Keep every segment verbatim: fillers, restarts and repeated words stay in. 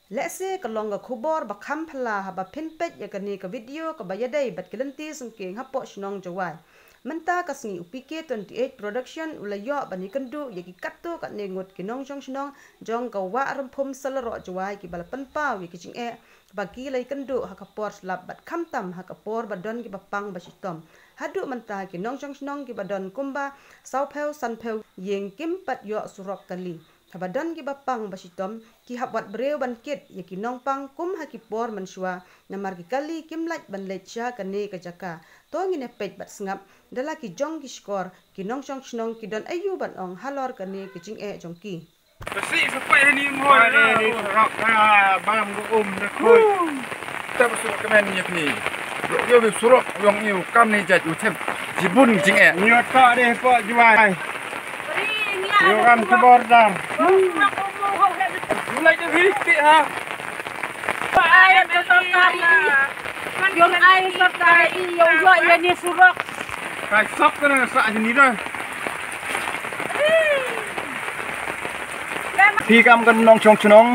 Lehse ka long ka khubor ba kham phylla haba phin peit ïa kane ka video kaba ïadei bad ki lynti sngewkhia hapoh shnong Jowai. Mynta ka sngi u P K twenty-eight Production u la ïoh ban ïakynduh ïa ki katto katne ngut ki nongshong shnong jong ka Wah Rymphum Salaroh Jowai kiba la pynpaw ïa ki jingeh ba ki la ïakynduh ha ka por slap bad khamtam ha ka por ba don kiba pang ba shitom. Haduh mynta ki nongshong shnong kiba don kumba sawphew sanphew ïing kim pat ïoh surok kali. Haba don kiba pang ba shitom, ki hap wad briew ban kit ïa ki nongpang kum ha ki por mynshuwa, namar ki kali kim lait ban leit sha kane ka jaka. To ngin ïa peit bad sngap da la ki jong ki shkor, ki nongshong shnong ki don aïu ban ong halor kane ka jingeh jong ki. Ka sih sampai hani mo. Pare ni surok, ha, bam gu um da khuid. Tap surok kmen ni phi. Yo bi surok yong iu kam ni jait u them. Jibun jingeh. Ni ta de po Jowai. Yo kam ki border. Mulai de hi ti ha. Ai sorkar. Yo ai sorkar i yo yo ye ni surok. Kai sok kana sa ni da. Phi kam ka nongshong shnong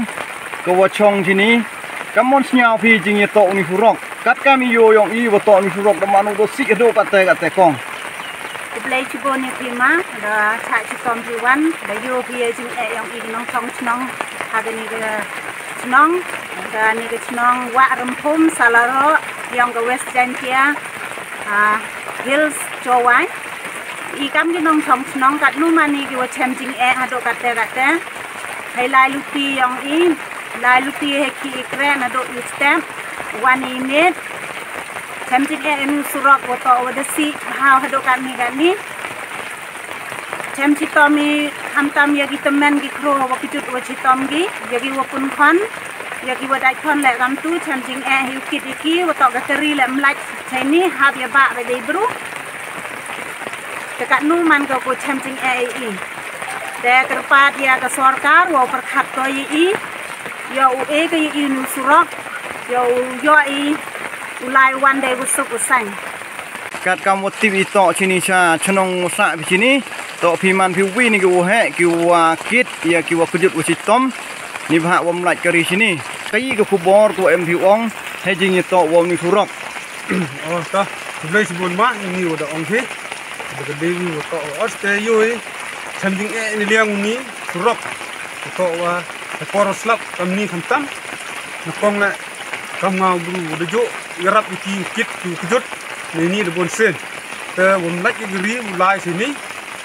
ka wa shong shini. Kam mon sñiaw phi jingïatoh u ni surok. Katkam i yo yong i wa toh u ni surok da mano da sih do katte katte kong. Khublei chibun ïa phi ma da chah chitom phi wan da yo phi ïa jingeh yong i nongshong shnong ha kani ka shnong, kani ka shnong Wah Rymphum Salaroh yong ka West Jaintia Hills Jowai. I kam ki nongshong shnong katno mani ki wa chem jingeh haduh katte katte. Hei lai luti yong i, lai luti hei ki i kre naduh i step wan i miet. Chem jingeh inu surok wa toh wa da sih bha haduh katni katni. Chem chitom i khamtam ïa ki tymmen ki khro wa kjut wa chitom ki ïa ki wa pun khon. Ïa ki wa dait khon leh kam tu chem jingeh hi u kit ïa ki wa toh ka kari leh mlait chaini hap ïa ba ba dei bru. Te katno man ka ko chem jingeh ïa i. Te kyrpad ïa ka sorkar wa pyrkhat ko ïa i. Ïa u e ka ïa i nu surok. Ïa u ïa i u lai wan dei u suk u sain. Katkam wa tip i toh chini cha chnong wa sa phi chini. Toh phi man phi wi ni ki wa heh ki wa kit ïa ki wa kjut wa chitom. Ni bha wa mlait kari chini. Ka i ka khubor ko em phi ong hei jingïatoh wa ni surok. Oh ta, khublei chibun ma ni wa da ong phi. Ba ka dei wi wa toh wa os te yoi. Chem jingeh ni liang ni surok. Wa toh wa te por slap kam ni khamtam. Na kong le kam nga bru wa da jo yarap ïa ki kit ki kjut. Ni ni da bon sen. Te wa mlait ïa ki ri wa lai sini.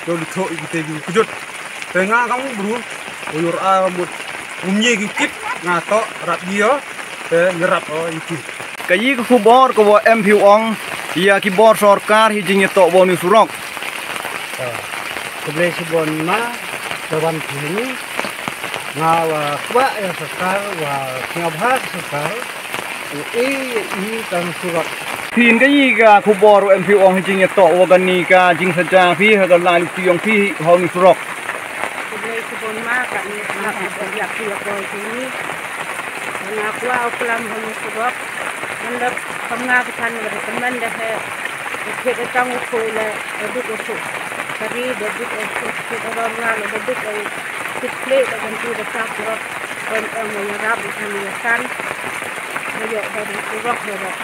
Yo li thoh ïa ki te ki kjut. Te nga kam bru wa yor a mut um ye ki kit nga toh rap ïa te yarap o ïa ki. Ka i ka khubor ka wa em phi ong ïa ki bor sorkar hi jingïatoh wa ni surok. Khublei chibun ma da wan phi ni. Nga wa kwah ïa sorkar wa sngewbha sorkar. U e i kan surok. Phin ka i ka khubor wa em phi ong hi jingïatoh wa kani ka jingsaja phi ha ka lai luti yong phi ha u ni surok. Khublei chibun ma ka ni ma ka ïa phi ïa poi phi ni. Nga kwah u klam ha u ni surok. Nda kam nga ka than wa da kmen da he. Kit da tang u khoi le da duk u suk. Kari da duk u suk. Kit da rong nga le da duk u suk kle da kan tu da sa surok. Kan ong wa ïa rap u kan ïa kan. Wa ïa da duk surok da duk.